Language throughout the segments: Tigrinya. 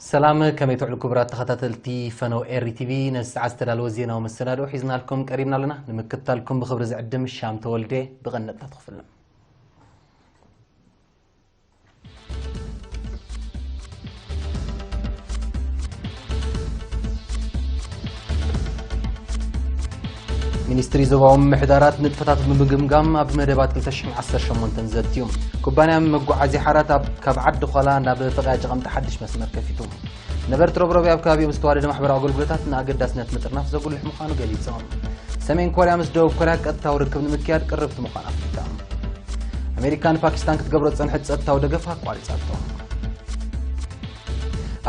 ሰላም፣ ከመይ ትውዕሉ ክቡራት ተኸታተልቲ ፈነው ኤሪ ቲቪ? ነዚ ሰዓት ዝተዳለወ ዜናዊ መሰናድኦ ሒዝናልኩም ቀሪብና ኣለና። ንምክትታልኩም ብኽብሪ ዝዕድም ሻም ተወልደ። ብቐንድነታት ክፍልም። ሚኒስትሪ ዞባዊ ምምሕዳራት ንጥፈታት ብምግምጋም ኣብ መደባት ክልተ ሽሕን ዓሰርተ ሸሞንተን ዘትዩ። ኩባንያ መጓዓዝያ ሓራት ኣብ፣ ካብ ዓዲ ዃላ ናብ ፍቕያ ጨቐምቲ ሓድሽ መስመር ከፊቱ። ነበርቲ ሮብሮብያ ኣብ ከባቢኦም ዝተዋደደ ማሕበራዊ ኣገልግሎታት ንኣገዳስነት ምጥርናፍ ዘጉልሕ ምዃኑ ገሊጾም። ሰሜን ኮርያ ምስ ደቡብ ኮርያ ቀጥታዊ ርክብ ንምክያድ ቅርብቲ ምዃና ኣፍሊጣ። ኣሜሪካ ንፓኪስታን ክትገብሮ ዝጸንሐት ጸጥታዊ ደገፍ ኣቋሪጻቶ።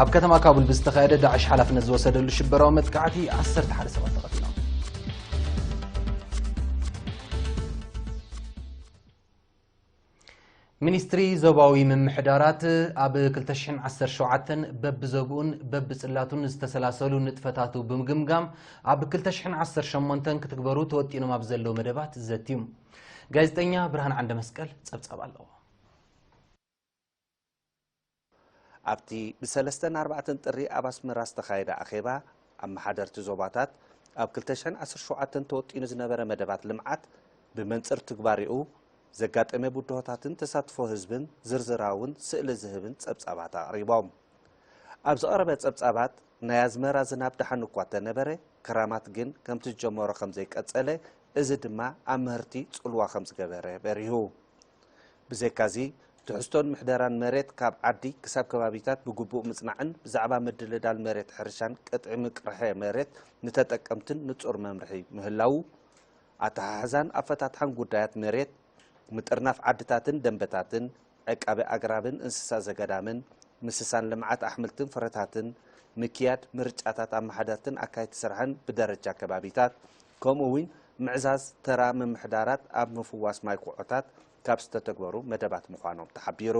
ኣብ ከተማ ካቡል ብዝተኻየደ ዳዕሽ ሓላፍነት ዝወሰደሉ ሽበራዊ መጥቃዕቲ ዓሰርተ ሓደ ሰባት ተቐቲሎም። ሚኒስትሪ ዞባዊ ምምሕዳራት ኣብ ክልተ ሽሕን ዓሰርተ ሸውዓተን በብዞብኡን በብጽላቱን ዝተሰላሰሉ ንጥፈታቱ ብምግምጋም፣ ኣብ ክልተ ሽሕን ዓሰርተ ሸሞንተን ክትግበሩ ተወጢኖም ኣብ ዘለዉ መደባት ዘትዩ። ጋዜጠኛ ብርሃን ዓንደ መስቀል ጸብጻብ ኣለዎ። ኣብቲ ብሰለስተን ኣርባዕተን ጥሪ ኣብ ኣስመራ ዝተኻየደ ኣኼባ፣ ኣመሓደርቲ ዞባታት ኣብ ክልተ ሽሕን ዓሰርተ ሸውዓተን ተወጢኑ ዝነበረ መደባት ልምዓት ብመንጽር ትግባሬኡ ዘጋጠመ ብድሆታትን ተሳትፎ ህዝብን ዝርዝራውን ስእሊ ዝህብን ጸብጻባት ኣቕሪቦም። ኣብ ዝቐረበ ጸብጻባት፣ ናይ ኣዝመራ ዝናብ ደሓን እኳ እንተነበረ፣ ክራማት ግን ከምቲ ዝጀመሮ ከም ዘይቀጸለ፣ እዚ ድማ ኣብ ምህርቲ ጽልዋ ከም ዝገበረ በሪሁ። ብዘይካዚ፣ ትሕዝቶን ምሕደራን መሬት ካብ ዓዲ ክሳብ ከባቢታት ብግቡእ ምጽናዕን ብዛዕባ ምድልዳል መሬት ሕርሻን ቅጥዒ ምቅርሐ መሬት ንተጠቀምትን ንጹር መምርሒ ምህላዉ፣ ኣተሓሕዛን ኣፈታትሓን ጉዳያት መሬት፣ ምጥርናፍ ዓድታትን ደንበታትን፣ ዕቃበ ኣግራብን እንስሳ ዘገዳምን፣ ምስሳን ልምዓት ኣሕምልትን ፍረታትን፣ ምክያድ ምርጫታት ኣመሓደርትን ኣካየድቲ ስራሕን ብደረጃ ከባቢታት፣ ከምኡ እውን ምዕዛዝ ተራ ምምሕዳራት ኣብ ምፍዋስ ማይ ኩዖታት ካብ ዝተተግበሩ መደባት ምዃኖም ተሓቢሩ።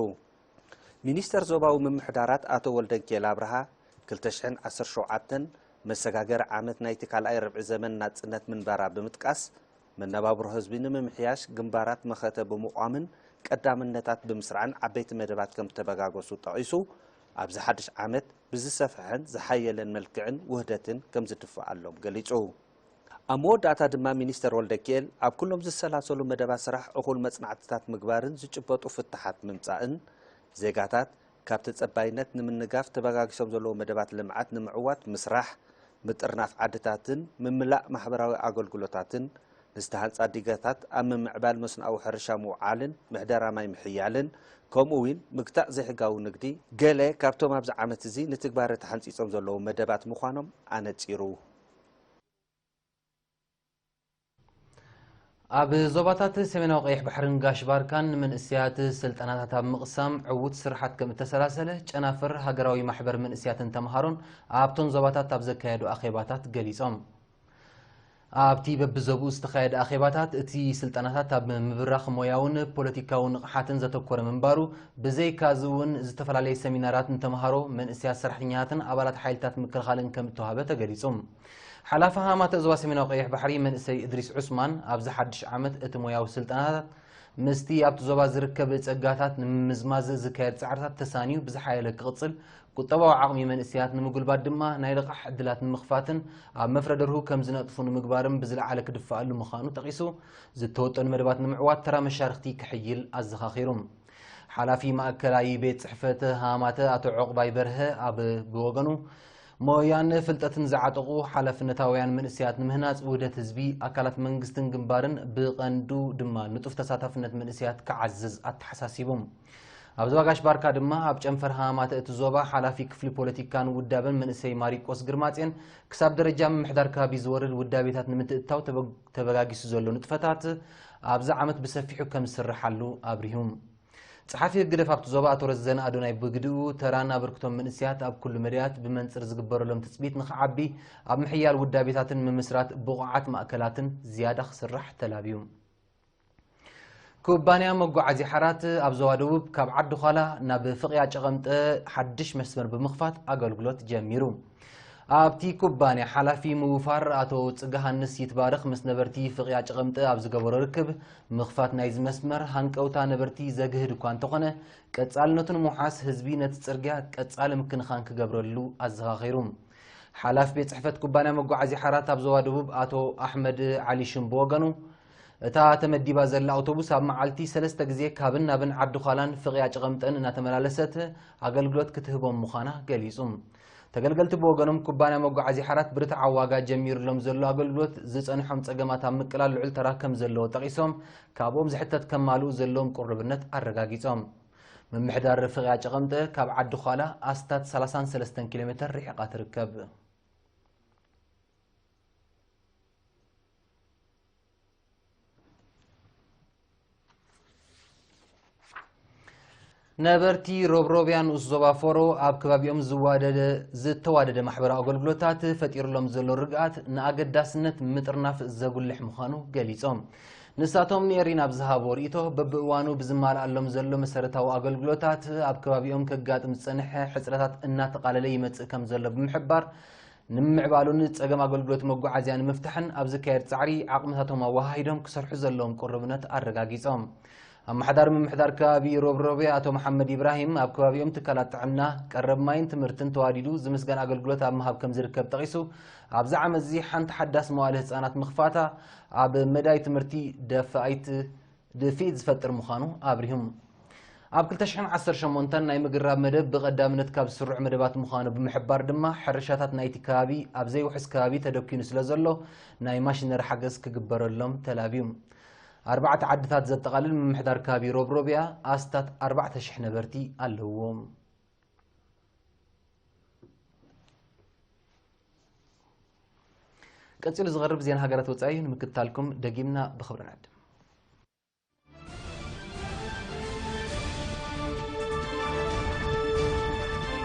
ሚኒስተር ዞባዊ ምምሕዳራት ኣቶ ወልደንኪኤል ኣብርሃ፣ ክልተ ሽሕን ዓሰርተ ሸውዓተን መሰጋገሪ ዓመት ናይቲ ካልኣይ ርብዒ ዘመን ናጽነት ምንባራ ብምጥቃስ፣ መነባብሮ ህዝቢ ንምምሕያሽ ግንባራት መኸተ ብምቋምን ቀዳምነታት ብምስራዕን ዓበይቲ መደባት ከም ዝተበጋገሱ ጠቒሱ፣ ኣብዚ ሓድሽ ዓመት ብዝሰፍሐን ዝሓየለን መልክዕን ውህደትን ከም ዝድፈኣሎም ገሊጹ። ኣብ መወዳእታ ድማ ሚኒስተር ወልደኪኤል፣ ኣብ ኩሎም ዝሰላሰሉ መደባት ስራሕ እኹል መጽናዕትታት ምግባርን ዝጭበጡ ፍታሓት ምምጻእን፣ ዜጋታት ካብ ተጸባይነት ንምንጋፍ ተበጋጊሶም ዘለዉ መደባት ልምዓት ንምዕዋት ምስራሕ፣ ምጥርናፍ ዓድታትን ምምላእ ማሕበራዊ ኣገልግሎታትን፣ ንዝተሃንጻ ዲጋታት ኣብ ምምዕባል መስኖኣዊ ሕርሻ ምውዓልን ምሕደራ ማይ ምሕያልን፣ ከምኡ እውን ምግታእ ዘይሕጋዊ ንግዲ፣ ገለ ካብቶም ኣብዚ ዓመት እዚ ንትግባረ ተሓንጺጾም ዘለዉ መደባት ምዃኖም ኣነጺሩ። ኣብ ዞባታት ሰሜናዊ ቀይሕ ባሕርን ጋሽ ባርካን ንመንእሰያት ስልጠናታት ኣብ ምቕሳም ዕዉት ስራሓት ከም እተሰላሰለ ጨናፍር ሃገራዊ ማሕበር መንእሰያትን ተምሃሮን ኣብቶም ዞባታት ኣብ ዘካየዱ ኣኼባታት ገሊጾም። ኣብቲ በብዞብኡ ዝተኻየደ ኣኼባታት፣ እቲ ስልጠናታት ኣብ ምብራኽ ሞያውን ፖለቲካዊ ንቕሓትን ዘተኮረ ምንባሩ፣ ብዘይካዚ እውን ዝተፈላለየ ሰሚናራት ንተምሃሮ፣ መንእሰያት ሰራሕተኛታትን ኣባላት ሓይልታት ምክልኻልን ከም እተዋህበ ተገሊጹ። ሓላፊ ሃማተ ዞባ ሰሜናዊ ቀይሕ ባሕሪ መንእሰይ እድሪስ ዑስማን፣ ኣብዚ ሓድሽ ዓመት እቲ ሞያዊ ስልጠናታት ምስቲ ኣብቲ ዞባ ዝርከብ ጸጋታት ንምምዝማዝ ዝካየድ ጻዕርታት ተሳንዩ ብዝሓየለ ክቕጽል፣ ቁጠባዊ ዓቕሚ መንእሰያት ንምጉልባት ድማ ናይ ልቓሕ ዕድላት ንምኽፋትን ኣብ መፍረ ደርሁ ከም ዝነጥፉ ንምግባርን ብዝለዓለ ክድፈኣሉ ምዃኑ ጠቒሱ፣ ዝተወጠኑ መደባት ንምዕዋት ተራ መሻርኽቲ ክሕይል ኣዘኻኺሩ። ሓላፊ ማእከላይ ቤት ጽሕፈት ሃማተ ኣቶ ዑቕባይ በርሀ ኣብ ብወገኑ፣ ሞያን ፍልጠትን ዝዓጠቑ ሓላፍነታውያን መንእሰያት ንምህናጽ ውህደት ህዝቢ፣ ኣካላት መንግስትን ግንባርን፣ ብቐንዱ ድማ ንጡፍ ተሳታፍነት መንእሰያት ክዓዝዝ ኣተሓሳሲቡ። ኣብ ዞባ ጋሽ ባርካ ድማ ኣብ ጨንፈር ሃማተ እቲ ዞባ ሓላፊ ክፍሊ ፖለቲካን ውዳበን መንእሰይ ማሪቆስ ግርማጼን፣ ክሳብ ደረጃ ምምሕዳር ከባቢ ዝወርድ ውዳቤታት ንምትእትታው ተበ-፣ ተበጋጊሱ ዘሎ ንጥፈታት ኣብዚ ዓመት ብሰፊሑ ከም ዝስርሓሉ ኣብሪሁ። ጸሓፊ ህግደፍ ኣብቲ ዞባ ኣቶ ረዘነ ኣዶናይ ብግድኡ፣ ተራን ኣበርክቶን መንእሰያት ኣብ ኩሉ መዳያት ብመንጽር ዝግበረሎም ትጽቢት ንኽዓቢ፣ ኣብ ምሕያል ውዳቤታትን ምምስራት ብቑዓት ማእከላትን ዝያዳ ክስራሕ ተላብዩ። ኩባንያ መጓዓዝያ ሓራት ኣብ ዞባ ደቡብ ካብ ዓዲ ዃላ ናብ ፍቕያ ጨቐምጠ ሓድሽ መስመር ብምኽፋት ኣገልግሎት ጀሚሩ። ኣብቲ ኩባንያ ሓላፊ ምውፋር ኣቶ ጽገሃንስ ይትባረኽ ምስ ነበርቲ ፍቕያ ጨቐምጠ ኣብ ዝገበሮ ርክብ፣ ምኽፋት ናይዚ መስመር ሃንቀውታ ነበርቲ ዘግህድ እኳ እንተኾነ፣ ቀጻልነቱ ንምውሓስ ህዝቢ ነቲ ጽርግያ ቀጻሊ ምክንኻን ክገብረሉ ኣዘኻኺሩ። ሓላፊ ቤት ጽሕፈት ኩባንያ መጓዓዝያ ሓራት ኣብ ዞባ ደቡብ ኣቶ ኣሕመድ ዓሊ ሽም ብወገኑ፣ እታ ተመዲባ ዘላ ኣውቶቡስ ኣብ መዓልቲ ሰለስተ ግዜ ካብን ናብን ዓዲ ዃላን ፍቕያ ጨቐምጠን እናተመላለሰት ኣገልግሎት ክትህቦም ምዃና ገሊጹ። ተገልገልቲ ብወገኖም፣ ኩባንያ መጓዓዝያ ሓራት ብርትዓዊ ዋጋ ጀሚሩሎም ዘሎ ኣገልግሎት ዝጸንሖም ጸገማት ኣብ ምቅላል ልዑል ተራ ከም ዘለዎ ጠቒሶም፣ ካብኦም ዝሕተት ከማልኡ ዘለዎም ቅሩብነት ኣረጋጊጾም። ምምሕዳር ፍቕያ ጨቐምጠ ካብ ዓዲ ዃላ ኣስታት ሰላሳን ሰለስተን ኪሎ ሜተር ርሒቓ ትርከብ። ነበርቲ ሮብሮብያ ንኡስ ዞባ ፎሮ ኣብ ከባቢኦም ዝዋደደ፣ ዝተዋደደ ማሕበራዊ ኣገልግሎታት ፈጢሩሎም ዘሎ ርግኣት ንኣገዳስነት ምጥርናፍ ዘጉልሕ ምዃኑ ገሊጾም። ንሳቶም ንኤሪና ኣብ ዝሃቦ ርእይቶ፣ በብእዋኑ ብዝማልኣሎም ዘሎ መሰረታዊ ኣገልግሎታት ኣብ ከባቢኦም ከጋጥም ዝጸንሐ ሕጽረታት እናተቓለለ ይመጽእ ከም ዘሎ ብምሕባር፣ ንምምዕባሉን ጸገም ኣገልግሎት መጓዓዝያ ንምፍታሕን ኣብ ዝካየድ ጻዕሪ ዓቕምታቶም ኣወሃሂዶም ክሰርሑ ዘለዎም ቅሩብነት ኣረጋጊጾም። ኣመሓዳሪ ምምሕዳር ከባቢ ሮብሮቤ ኣቶ መሓመድ ኢብራሂም፣ ኣብ ከባቢኦም ትካላት ጥዕና፣ ቀረብ ማይን ትምህርትን ተዋዲዱ ዝምስገን ኣገልግሎት ኣብ ምሃብ ከም ዝርከብ ጠቒሱ፣ ኣብዚ ዓመት እዚ ሓንቲ ሓዳስ መዋእለ ህጻናት ምኽፋታ ኣብ መዳይ ትምህርቲ ደፋኢት ድፍኢት ዝፈጥር ምዃኑ ኣብሪሁም። ኣብ ክልተ ሽሕን ዓሰርተ ሸሞንተን ናይ ምግራብ መደብ ብቐዳምነት ካብ ዝስርዑ መደባት ምዃኑ ብምሕባር ድማ፣ ሕርሻታት ናይቲ ከባቢ ኣብ ዘይውሑስ ከባቢ ተደኪኑ ስለ ዘሎ፣ ናይ ማሽነሪ ሓገዝ ክግበረሎም ተላብዩ። ኣርባዕተ ዓድታት ዘጠቓልል ምምሕዳር ከባቢ ሮብሮብያ ኣስታት ኣርባዕተ ሽሕ ነበርቲ ኣለውዎ። ቀጺሉ ዝቐርብ ዜና ሃገራት ወጻኢ እዩ። ንምክትታልኩም ደጊምና ብኽብሪ ንዕድም።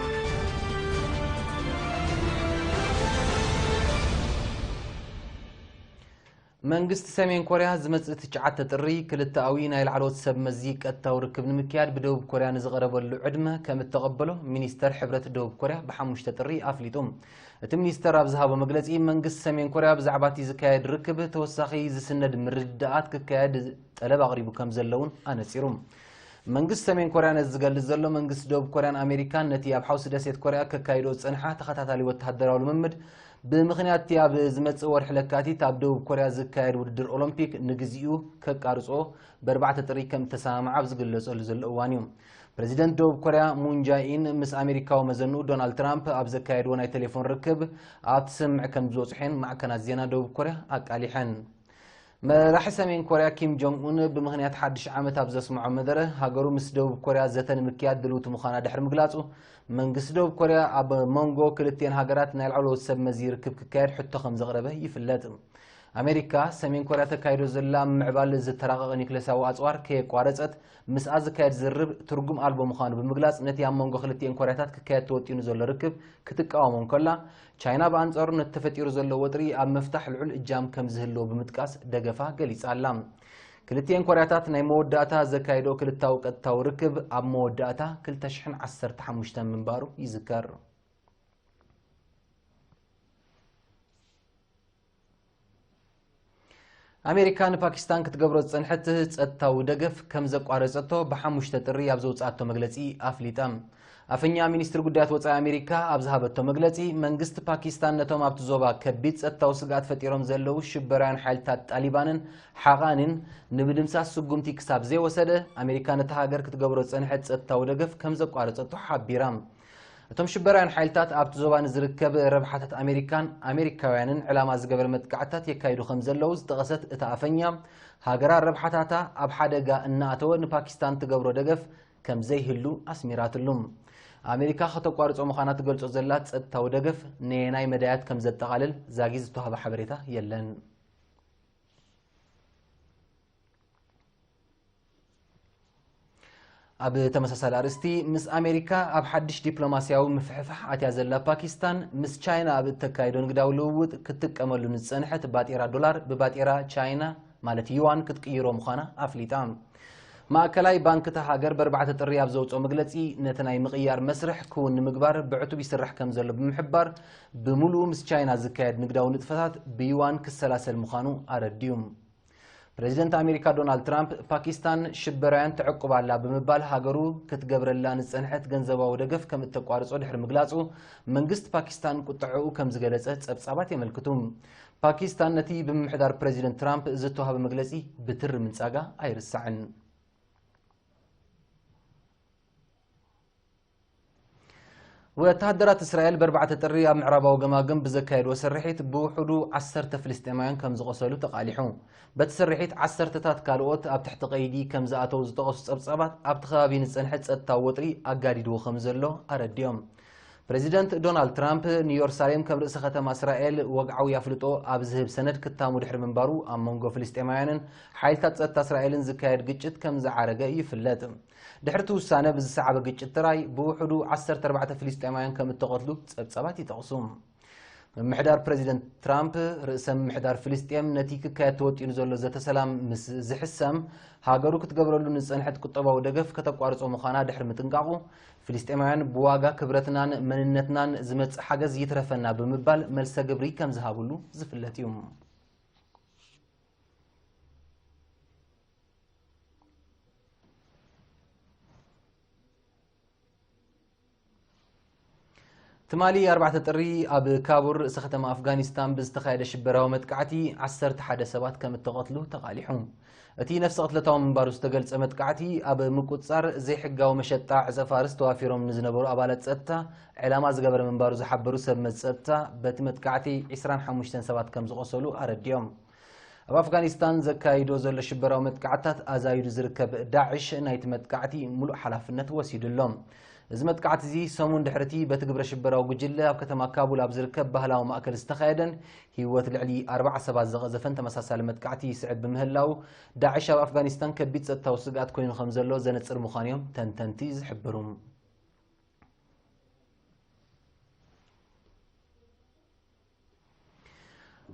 መንግስቲ ሰሜን ኮርያ ዝመጽእ ትሽዓተ ጥሪ ክልተኣዊ ናይ ላዕለዎት ሰብ መዚ ቀጥታዊ ርክብ ንምክያድ ብደቡብ ኮርያ ንዝቐረበሉ ዕድመ ከም እተቐበሎ ሚኒስተር ሕብረት ደቡብ ኮርያ ብሓሙሽተ ጥሪ ኣፍሊጡ። እቲ ሚኒስተር ኣብ ዝሃቦ መግለጺ፣ መንግስቲ ሰሜን ኮርያ ብዛዕባ እቲ ዝካየድ ርክብ ተወሳኺ ዝስነድ ምርድዳኣት ክካየድ ጠለብ ኣቕሪቡ ከም ዘሎ እውን ኣነጺሩ። መንግስቲ ሰሜን ኮርያ ነዚ ዝገልጽ ዘሎ፣ መንግስቲ ደቡብ ኮርያን ኣሜሪካን ነቲ ኣብ ሓውሲ ደሴት ኮርያ ከካይዶ ዝጸንሓ ተኸታታሊ ወተሃደራዊ ልምምድ ብምኽንያት እቲ ኣብ ዝመጽእ ወርሒ ለካቲት ኣብ ደቡብ ኮርያ ዝካየድ ውድድር ኦሎምፒክ ንግዚኡ ከቃርጾ ብኣርባዕተ ጥሪ ከም እተሰማምዓ ኣብ ዝግለጸሉ ዘሎ እዋን እዩ። ፕረዚደንት ደቡብ ኮርያ ሙን ጃኢን ምስ ኣሜሪካዊ መዘንኡ ዶናልድ ትራምፕ ኣብ ዘካየድዎ ናይ ቴሌፎን ርክብ ኣብቲ ስምምዕ ከም ዝበጽሑ'የን ማዕከናት ዜና ደቡብ ኮርያ ኣቃሊሐን። መራሒ ሰሜን ኮርያ ኪም ጆንግ ኡን ብምኽንያት ሓድሽ ዓመት ኣብ ዘስምዖ መደረ፣ ሃገሩ ምስ ደቡብ ኮርያ ዘተ ንምክያድ ድልውቲ ምዃና ድሕሪ ምግላጹ፣ መንግስቲ ደቡብ ኮርያ ኣብ መንጎ ክልቲኤን ሃገራት ናይ ላዕለዎት ሰብ መዚ ርክብ ክካየድ ሕቶ ከም ዘቕረበ ይፍለጥ። ኣሜሪካ፣ ሰሜን ኮርያ ተካይዶ ዘላ ምምዕባል ዝተራቐቐ ኒክለሳዊ ኣጽዋር ከየቋረጸት ምስኣ ዝካየድ ዝርርብ ትርጉም ኣልቦ ምዃኑ ብምግላጽ፣ ነቲ ኣብ መንጎ ክልቲኤን ኮርያታት ክካየድ ተወጢኑ ዘሎ ርክብ ክትቃወሞ እንከላ፣ ቻይና ብኣንጻሩ ነቲ ተፈጢሩ ዘሎ ወጥሪ ኣብ ምፍታሕ ልዑል እጃም ከም ዝህልዎ ብምጥቃስ ደገፋ ገሊጻ ኣላ። ክልቲኤን ኮርያታት ናይ መወዳእታ ዘካየዶ ክልታዊ ቀጥታዊ ርክብ ኣብ መወዳእታ ክልተ ሽሕን ዓሰርተ ሓሙሽተን ምንባሩ ይዝከር። ኣሜሪካ ንፓኪስታን ክትገብሮ ዝጸንሐት ጸጥታዊ ደገፍ ከም ዘቋረጸቶ ብሓሙሽተ ጥሪ ኣብ ዘውጽኣቶ መግለጺ ኣፍሊጣ። ኣፈኛ ሚኒስትሪ ጉዳያት ወጻኢ ኣሜሪካ ኣብ ዝሃበቶ መግለጺ፣ መንግስቲ ፓኪስታን ነቶም ኣብቲ ዞባ ከቢድ ጸጥታዊ ስግኣት ፈጢሮም ዘለዉ ሽበራውያን ሓይልታት ጣሊባንን ሓቓኒን ንምድምሳስ ስጉምቲ ክሳብ ዘይወሰደ፣ ኣሜሪካ ነታ ሃገር ክትገብሮ ዝጸንሐት ጸጥታዊ ደገፍ ከም ዘቋረጸቶ ሓቢራ። እቶም ሽበራውያን ሓይልታት ኣብቲ ዞባ ንዝርከብ ረብሓታት ኣሜሪካን ኣሜሪካውያንን ዕላማ ዝገበረ መጥቃዕትታት የካይዱ ከም ዘለዉ ዝጠቐሰት እታ ኣፈኛ፣ ሃገራ ረብሓታታ ኣብ ሓደጋ እናኣተወ ንፓኪስታን ትገብሮ ደገፍ ከም ዘይህሉ ኣስሚራትሉ። ኣሜሪካ ከተቋርጾ ምዃና ትገልጾ ዘላ ጸጥታዊ ደገፍ ነየናይ መዳያት ከም ዘጠቓልል ዛጊ ዝተዋህበ ሓበሬታ የለን። ኣብ ተመሳሳሊ ኣርእስቲ፣ ምስ ኣሜሪካ ኣብ ሓድሽ ዲፕሎማስያዊ ምፍሕፋሕ ኣትያ ዘላ ፓኪስታን፣ ምስ ቻይና ኣብ እተካይዶ ንግዳዊ ልውውጥ ክትጥቀመሉ ንዝጸንሐት ባጤራ ዶላር ብባጤራ ቻይና ማለት ዩዋን ክትቅይሮ ምዃና ኣፍሊጣ። ማእከላይ ባንክ እታ ሃገር በርባዕተ ጥሪ ኣብ ዘውፅኦ መግለፂ፣ ነቲ ናይ ምቕያር መስርሕ ክውን ንምግባር ብዕቱብ ይስራሕ ከም ዘሎ ብምሕባር፣ ብምሉኡ ምስ ቻይና ዝካየድ ንግዳዊ ንጥፈታት ብዩዋን ክሰላሰል ምዃኑ ኣረዲኡ። ፕሬዚደንት ኣሜሪካ ዶናልድ ትራምፕ፣ ፓኪስታን ሽበራውያን ተዕቁብ ኣላ ብምባል ሃገሩ ክትገብረላ ንዝጸንሐት ገንዘባዊ ደገፍ ከም እተቋርጾ ድሕሪ ምግላጹ፣ መንግስቲ ፓኪስታን ቁጥዐኡ ከም ዝገለጸ ጸብጻባት የመልክቱ። ፓኪስታን ነቲ ብምምሕዳር ፕሬዚደንት ትራምፕ ዝተዋህበ መግለጺ ብትሪ ምንጻጋ ኣይርሳዕን። ወተሃደራት እስራኤል በርባዕተ ጥሪ ኣብ ምዕራባዊ ገማግም ብዘካየድዎ ስርሒት ብውሑዱ ዓሰርተ ፍልስጤማውያን ከም ዝቖሰሉ ተቓሊሑ። በቲ ስርሒት ዓሰርተታት ካልኦት ኣብ ትሕቲ ቀይዲ ከም ዝኣተዉ ዝጠቐሱ ጸብጻባት ኣብቲ ከባቢ ንጸንሐ ጸጥታዊ ወጥሪ ኣጋዲድዎ ከም ዘሎ ኣረዲኦም። ፕሬዚደንት ዶናልድ ትራምፕ ንዮርሳሌም ከም ርእሰ ከተማ እስራኤል ወግዓዊ ኣፍልጦ ኣብ ዝህብ ሰነድ ክታሙ ድሕሪ ምንባሩ ኣብ መንጎ ፍልስጤማውያንን ሓይልታት ጸጥታ እስራኤልን ዝካየድ ግጭት ከም ዝዓረገ ይፍለጥ። ድሕሪ እቲ ውሳነ ብዝሰዓበ ግጭት ጥራይ ብውሕዱ ዓሰርተ ኣርባዕተ ፍልስጤማውያን ከም እተቐትሉ ጸብጻባት ይጠቕሱ። ምምሕዳር ፕሬዚደንት ትራምፕ፣ ርእሰ ምምሕዳር ፍልስጤም ነቲ ክካየድ ተወጢኑ ዘሎ ዘተ ሰላም ምስ ዝሕሰም፣ ሃገሩ ክትገብረሉ ንዝጸንሐት ቁጠባዊ ደገፍ ከተቋርጾ ምዃና ድሕሪ ምጥንቃቑ፣ ፍልስጤማውያን ብዋጋ ክብረትናን መንነትናን ዝመጽእ ሓገዝ ይትረፈና ብምባል መልሰ ግብሪ ከም ዝሃብሉ ዝፍለጥ እዩ። ትማሊ ኣርባዕተ ጥሪ ኣብ ካቡል ርእሰ ከተማ ኣፍጋኒስታን ብዝተኻየደ ሽበራዊ መጥቃዕቲ ዓሰርተ ሓደ ሰባት ከም እተቐትሉ ተቓሊሑ። እቲ ነፍሰ ቅትለታዊ ምንባሩ ዝተገልጸ መጥቃዕቲ ኣብ ምቁጽጻር ዘይሕጋዊ መሸጣ ዕጸ ፋርስ ተዋፊሮም ንዝነበሩ ኣባላት ጸጥታ ዕላማ ዝገበረ ምንባሩ ዝሓበሩ ሰብ መዚ ጸጥታ፣ በቲ መጥቃዕቲ ዕስራን ሓሙሽተን ሰባት ከም ዝቖሰሉ ኣረዲኦም። ኣብ ኣፍጋኒስታን ዘካይዶ ዘሎ ሽበራዊ መጥቃዕትታት ኣዛይዱ ዝርከብ ዳዕሽ ናይቲ መጥቃዕቲ ሙሉእ ሓላፍነት ወሲዱ ኣሎ። እዚ መጥቃዕቲ እዚ ሰሙን ድሕሪ እቲ በቲ ግብረ ሽበራዊ ጉጅለ ኣብ ከተማ ካቡል ኣብ ዝርከብ ባህላዊ ማእከል ዝተኻየደን ህይወት ልዕሊ ኣርባዓ ሰባት ዘቐዘፈን ተመሳሳሊ መጥቃዕቲ ይስዕብ ብምህላው፣ ዳዕሽ ኣብ ኣፍጋኒስታን ከቢድ ጸጥታዊ ስግኣት ኮይኑ ከም ዘሎ ዘነጽር ምዃኑ እዮም ተንተንቲ ዝሕብሩ።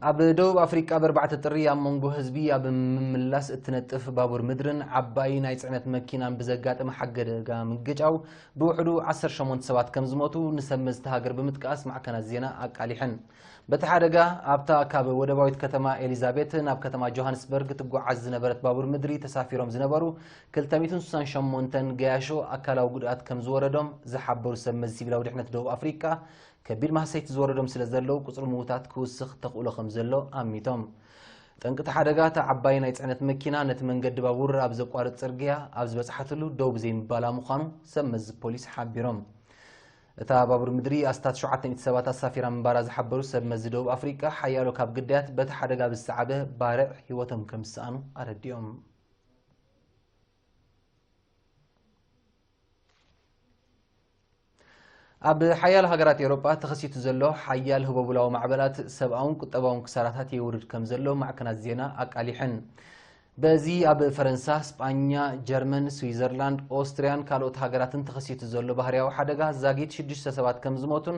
ኣብ ደቡብ ኣፍሪቃ ብኣርባዕተ ጥሪ ኣብ መንጎ ህዝቢ ኣብ ምምላስ እትነጥፍ ባቡር ምድርን ዓባይ ናይ ጽዕነት መኪናን ብዘጋጠመ ሓደጋ ምግጫው ብውሕዱ ዓሰርተ ሸሞንተ ሰባት ከም ዝሞቱ ንሰብ መዚ እታ ሃገር ብምጥቃስ ማዕከናት ዜና ኣቃሊሐን። በቲ ሓደጋ ኣብታ ካብ ወደባዊት ከተማ ኤሊዛቤት ናብ ከተማ ጆሃንስበርግ ትጓዓዝ ዝነበረት ባቡር ምድሪ ተሳፊሮም ዝነበሩ ክልተ ሚእትን ስሳን ሸሞንተን ገያሾ ኣካላዊ ጉድኣት ከም ዝወረዶም ዝሓበሩ ሰብ መዚ ሲቪላዊ ድሕነት ደቡብ ኣፍሪቃ፣ ከቢድ ማህሰይቲ ዝወረዶም ስለ ዘለዉ፣ ቁጽሪ ምዉታት ክውስኽ ተኽእሎ ከም ዘሎ ኣሚቶም። ጠንቂ እቲ ሓደጋ፣ እታ ዓባይ ናይ ጽዕነት መኪና ነቲ መንገዲ ባቡር ኣብ ዘቋርጽ ጽርግያ ኣብ ዝበጽሓትሉ ደው ብዘይ ምባላ ምዃኑ ሰብ መዚ ፖሊስ ሓቢሮም። እታ ባቡር ምድሪ ኣስታት ሸውዓተ ሚእቲ ሰባት ኣሳፊራ ምንባራ ዝሓበሩ ሰብ መዚ ደቡብ ኣፍሪቃ፣ ሓያሎ ካብ ግዳያት በቲ ሓደጋ ብዝሰዓበ ባርዕ ህይወቶም ከም ዝሰኣኑ ኣረዲኦም። ኣብ ሓያሎ ሃገራት ኤውሮጳ ተኸሲቱ ዘሎ ሓያል ህቦብላዊ ማዕበላት ሰብኣውን ቁጠባውን ክሳራታት የውርድ ከም ዘሎ ማዕከናት ዜና ኣቃሊሐን። በዚ ኣብ ፈረንሳ፣ ስጳኛ፣ ጀርመን፣ ስዊዘርላንድ፣ ኦስትርያን ካልኦት ሃገራትን ተኸሲቱ ዘሎ ባህርያዊ ሓደጋ ዛጊት ሽዱሽተ ሰባት ከም ዝሞቱን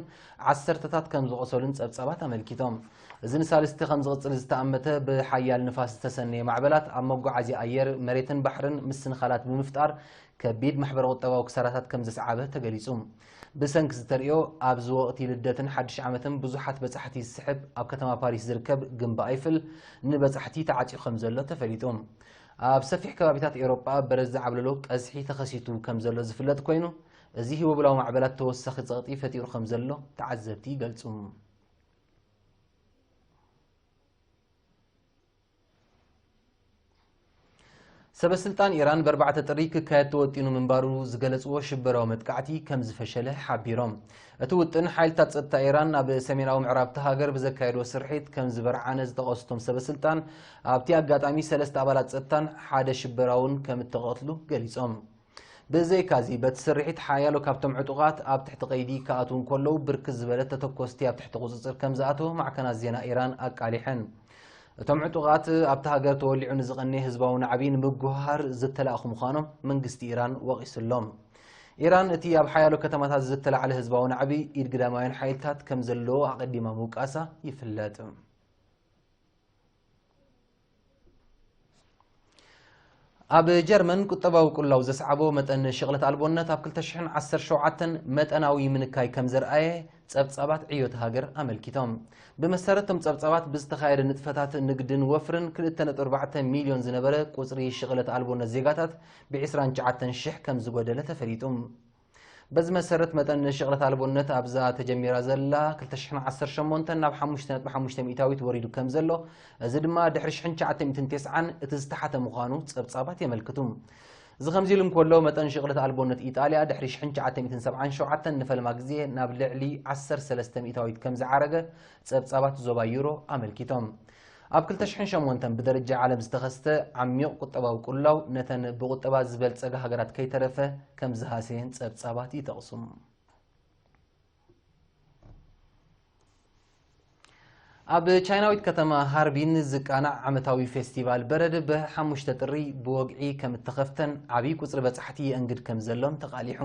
ዓሰርተታት ከም ዝቖሰሉን ጸብጻባት ኣመልኪቶም። እዚ ንሳልስቲ ከም ዝቕጽል ዝተኣመተ ብሓያል ንፋስ ዝተሰነየ ማዕበላት ኣብ መጓዓዝያ ኣየር፣ መሬትን ባሕርን ምስንኻላት ብምፍጣር ከቢድ ማሕበረ ቁጠባዊ ክሳራታት ከም ዘስዓበ ተገሊጹ። ብሰንኪ ዝተርእዮ ኣብዚ ወቕቲ ልደትን ሓድሽ ዓመትን ብዙሓት በጻሕቲ ዝስሕብ ኣብ ከተማ ፓሪስ ዝርከብ ግንቢ ኣይፍል ንበጻሕቲ ተዓጽዩ ከም ዘሎ ተፈሊጡ። ኣብ ሰፊሕ ከባቢታት ኤውሮጳ በረድ ዝዓብለሎ ቀዝሒ ተኸሲቱ ከም ዘሎ ዝፍለጥ ኮይኑ፣ እዚ ህቦብላዊ ማዕበላት ተወሳኺ ጸቕጢ ፈጢሩ ከም ዘሎ ተዓዘብቲ ይገልጹ። ሰበ ስልጣን ኢራን በርባዕተ ጥሪ ክካየድ ተወጢኑ ምንባሩ ዝገለጽዎ ሽበራዊ መጥቃዕቲ ከም ዝፈሸለ ሓቢሮም። እቲ ውጥን ሓይልታት ጸጥታ ኢራን ኣብ ሰሜናዊ ምዕራብ እታ ሃገር ብዘካየድዎ ስርሒት ከም ዝበርዓነ ዝጠቐሱ እቶም ሰበ ስልጣን፣ ኣብቲ ኣጋጣሚ ሰለስተ ኣባላት ጸጥታን ሓደ ሽበራውን ከም እተቐትሉ ገሊጾም። ብዘይካዚ፣ በቲ ስርሒት ሓያሎ ካብቶም ዕጡቓት ኣብ ትሕቲ ቀይዲ ክኣትዉ እንከለዉ፣ ብርክት ዝበለ ተተኮስቲ ኣብ ትሕቲ ቁጽጽር ከም ዝኣተወ ማዕከናት ዜና ኢራን ኣቃሊሐን። እቶም ዕጡቓት ኣብታ ሃገር ተወሊዑ ንዝቐነየ ህዝባዊ ናዕቢ ንምጉህሃር ዝተላእኹ ምዃኖም መንግስቲ ኢራን ወቒሱ ኣሎ። ኢራን እቲ ኣብ ሓያሎ ከተማታት ዝተላዕለ ህዝባዊ ናዕቢ ኢድ ግዳማውያን ሓይልታት ከም ዘለዎ ኣቐዲማ ምውቃሳ ይፍለጥ። ኣብ ጀርመን ቁጠባዊ ቁላው ዘስዓቦ መጠን ሽቕለት ኣልቦነት ኣብ ክልተ ሽሕን ዓሰርተ ሸውዓተን መጠናዊ ምንካይ ከም ዘርኣየ ጸብጻባት ዕዮት ሃገር ኣመልኪቶም። ብመሰረት እቶም ጸብጻባት ብዝተኻየደ ንጥፈታት ንግድን ወፍርን ክልተ ነጥቢ ኣርባዕተ ሚልዮን ዝነበረ ቁጽሪ ሽቕለት ኣልቦነት ዜጋታት ብ ዕስራን ትሽዓተን ሽሕ ከም ዝጎደለ ተፈሊጡ። በዚ መሰረት መጠን ሽቕለት ኣልቦነት ኣብዛ ተጀሚራ ዘላ ክልተ ሽሕን ዓሰርተ ሸሞንተን ናብ ሓሙሽተ ነጥቢ ሓሙሽተ ሚእታዊት ወሪዱ ከም ዘሎ፣ እዚ ድማ ድሕሪ ሽሕን ትሽዓተ ሚእትን ተስዓን እቲ ዝተሓተ ምዃኑ ጸብጻባት የመልክቱ። እዚ ከምዚ ኢሉ እንከሎ፣ መጠን ሽቕለት ኣልቦነት ኢጣልያ ድሕሪ ሽሕን ትሽዓተ ሚእትን ሰብዓን ሸውዓተን ንፈለማ ግዜ ናብ ልዕሊ ዓሰርተ ሰለስተ ሚእታዊት ከም ዝዓረገ ጸብጻባት ዞባ ዩሮ ኣመልኪቶም። ኣብ ክልተ ሽሕን ሸሞንተን ብደረጃ ዓለም ዝተኸስተ ዓሚቕ ቁጠባዊ ቅላው ነተን ብቁጠባ ዝበልጸጋ ሃገራት ከይተረፈ ከም ዝሃሰየን ጸብጻባት ይጠቕሱ። ኣብ ቻይናዊት ከተማ ሃርቢን ዝቃናዕ ዓመታዊ ፌስቲቫል በረድ ብሓሙሽተ ጥሪ ብወግዒ ከም እተኸፍተን ዓብዪ ቁጽሪ በጻሕቲ የእንግድ ከም ዘሎን ተቓሊሑ።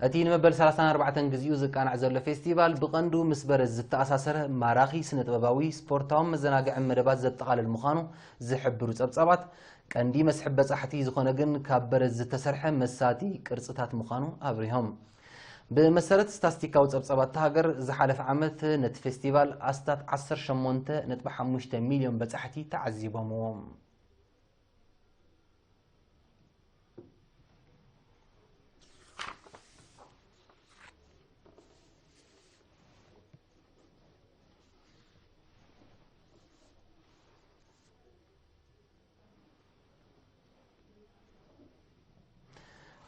እቲ ንመበል ሰላሳን ኣርባዕተን ግዜኡ ዝቃናዕ ዘሎ ፌስቲቫል ብቐንዱ ምስ በረድ ዝተኣሳሰረ ማራኺ ስነ-ጥበባዊ፣ ስፖርታውን መዘናግዕን መደባት ዘጠቓልል ምዃኑ ዝሕብሩ ጸብጻባት፣ ቀንዲ መስሕብ በጻሕቲ ዝኾነ ግን ካብ በረድ ዝተሰርሐ መሳጢ ቅርጽታት ምዃኑ ኣብሪሆም። ብመሰረት ስታስቲካዊ ጸብጻባት እታ ሃገር፣ ዝሓለፈ ዓመት ነቲ ፌስቲቫል ኣስታት ዓሰርተ ሸሞንተ ነጥቢ ሓሙሽተ ሚልዮን በጻሕቲ ተዓዚቦምዎ።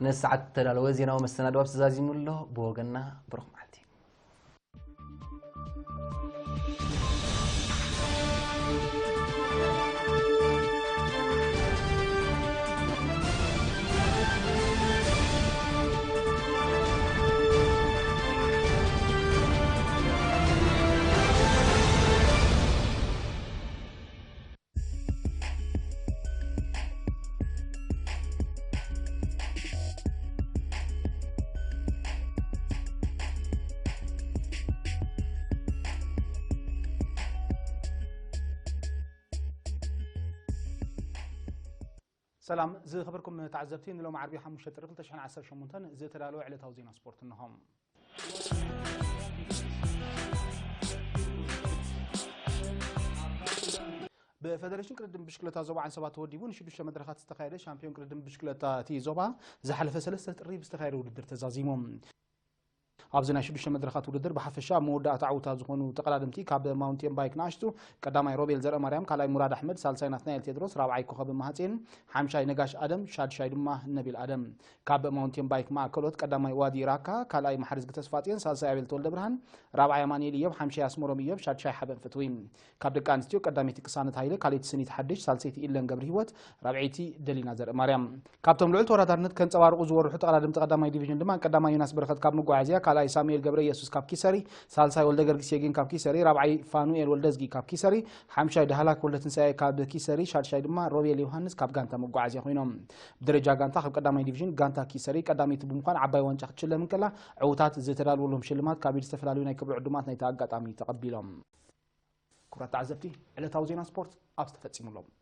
ነዚ ሰዓት እተዳለወ ዜናዊ መሰናድኦ ተዛዚሙ ኣሎ። ብወገንና ብሩኽ መዓልቲ። ሰላም ዝኸበርኩም ተዓዘብቲ፣ ንሎሚ ዓርቢ ሓሙሽተ ጥሪ ክልተ ሽሕን ዓሰርተ ሸሞንተን ዝተዳለወ ዕለታዊ ዜና ስፖርት እንሆ። ብፌደሬሽን ቅድድም ብሽክለታ ዞባ ዓንሰባ ተወዲቡ ንሽዱሽተ መድረኻት ዝተኻየደ ሻምፒዮን ቅድድም ብሽክለታ እቲ ዞባ ዝሓለፈ ሰለስተ ጥሪ ብዝተኻየደ ውድድር ተዛዚሙ። ኣብዚ ናይ ሽዱሽተ መድረኻት ውድድር ብሓፈሻ ኣብ መወዳእታ ዓውታ ዝኾኑ ተቐዳደምቲ ካብ ማውንቴን ባይክ ንኣሽቱ ቀዳማይ ሮቤል ዘርአማርያም፣ ካልኣይ ሙራድ ኣሕመድ፣ ሳልሳይ ናትናኤል ቴድሮስ፣ ራብዓይ ኮኸብ መሃጼን፣ ሓምሻይ ነጋሽ ኣደም፣ ሻድሻይ ድማ ነቢል ኣደም። ካብ ማውንቴን ባይክ ማእከሎት ቀዳማይ ዋዲ ራካ፣ ካልኣይ መሓርዝጊ ተስፋጽዮን፣ ሳልሳይ ኣቤል ተወልደ ብርሃን፣ ራብዓይ ኣማኑኤል ኢዮብ፣ ሓምሻይ ኣስመሮም ኢዮብ፣ ሻድሻይ ሓበን ፍትዊ። ካብ ደቂ ኣንስትዮ ቀዳመይቲ ቅሳነት ሃይለ፣ ካልኣይቲ ስኒት ሓድሽ፣ ሳልሰይቲ ኢለን ገብረ ህይወት፣ ራብዐይቲ ደሊና ዘርእ ማርያም። ካብቶም ልዑል ተወዳዳርነት ከንጸባርቑ ዝወርሑ ተቐዳደምቲ ቀዳማይ ዲቪዥን ድማ ቀዳማይ ዮናስ በረኸት ካብ መጓዓዝያ፣ ካልኣይ ሳሙኤል ገብረ ኢየሱስ ካብ ኪሰሪ፣ ሳልሳይ ወልደ ገርጊስ የጊን ካብ ኪሰሪ፣ ራብዓይ ፋኑኤል ወልደዝጊ ካብ ኪሰሪ፣ ሓምሻይ ዳህላክ ወልደ ትንሳኤ ካብ ኪሰሪ፣ ሻድሻይ ድማ ሮቤል ዮሃንስ ካብ ጋንታ መጓዓዝያ ኮይኖም። ብደረጃ ጋንታ ካብ ቀዳማይ ዲቪዥን ጋንታ ኪሰሪ ቀዳመይቲ ብምዃን ዓባይ ዋንጫ ክትሽለም እንከላ፣ ዕዉታት ዝተዳለወሎም ሽልማት ካብ ኢድ ዝተፈላለዩ ናይ ክብሪ ዕዱማት ናይቲ ኣጋጣሚ ተቐቢሎም። ክቡራት ተዓዘብቲ፣ ዕለታዊ ዜና ስፖርት ኣብዚ ተፈጺሙ ኣሎ።